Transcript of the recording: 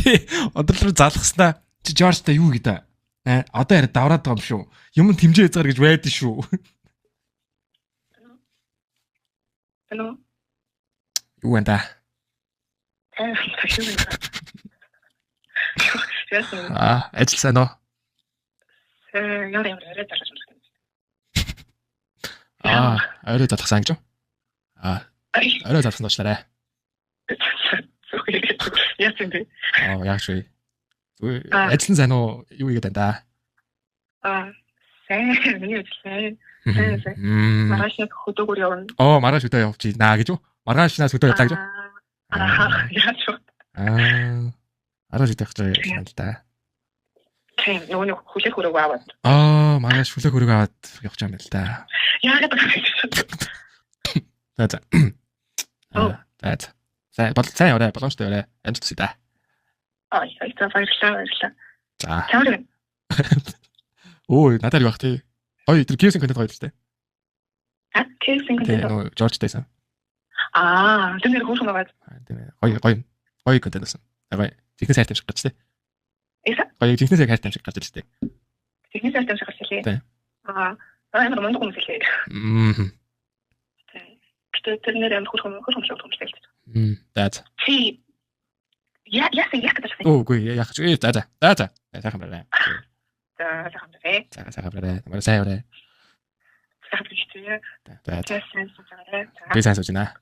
Би ундрал руу залхаснаа чи Жоржтай юу гэдэг? Аа, одоо яриа давраад байгаа юм шүү. Юм тэмжээ хязгаар гэж байдсан шүү. Hello. Юу вэ да? Яасан. Аа, ажил сайн уу? Ямар ямар арай залгаж байна. Аа, орой залгасан гэж юу? Аа, орой залгасан дуушлаарай. Яасан бэ? Аа, яг шүү. Зүгээр ажил нь сайн уу? Юу хийгээд байна да? Аа, сайн. Миний ажил сайн. Сайн сайн. Маргааш нэг хөдөөгөр явна. Оо, маргааш хөдөө явчих наа гэж юу? Маргааш наас хөдөө явлаа гэж юу? Аа, яаж вэ? Аа. Маргааш хөдөө явах гэж байна л да. Тийм, нөгөө нэг хүлээх өрөөг аваад. Аа, маргааш хүлээх өрөөг аваад явах юм байна л да. Яагаад вэ? За за. Аа, за за. За, бол сайн яваарай, боломжтой яваарай. Амжилт хүсье да. Аа, за, баярлалаа, баярлалаа. За. Чамд байна. Өө, надад юу бах тий. Гоё, тэр KFC контент гоё л тий. А, KFC Тий, контент. нөгөө Жоржтайсан. Аа, тэр нэр хөөрхөн байгаа. Тийм ээ. Гоё, гоё. Гоё контент байсан. Гоё. Жинхэнэ сайрт юм шиг гарч тий. Эса? Гоё, жинхэнэ сайрт юм шиг гарч ирж тий. Жинхэнэ сайрт юм шиг гарч ирлээ. Тий. Аа, амар мундаг хүмүүс илээ. Мм. Гэтэ тэр нэр амар хөөрхөн хөөрхөн шиг хүмүүс л. Мм. За за. Чи я яасан яг гэж байна. Өө, үгүй яах ч. За за. За за. Сайхан барай. За, сайхан барай. За, сайхан барай. Намайг сайн барай. Сайхан барай. За за. За, сайн сууж байгаарай. Би сайн сууж байна.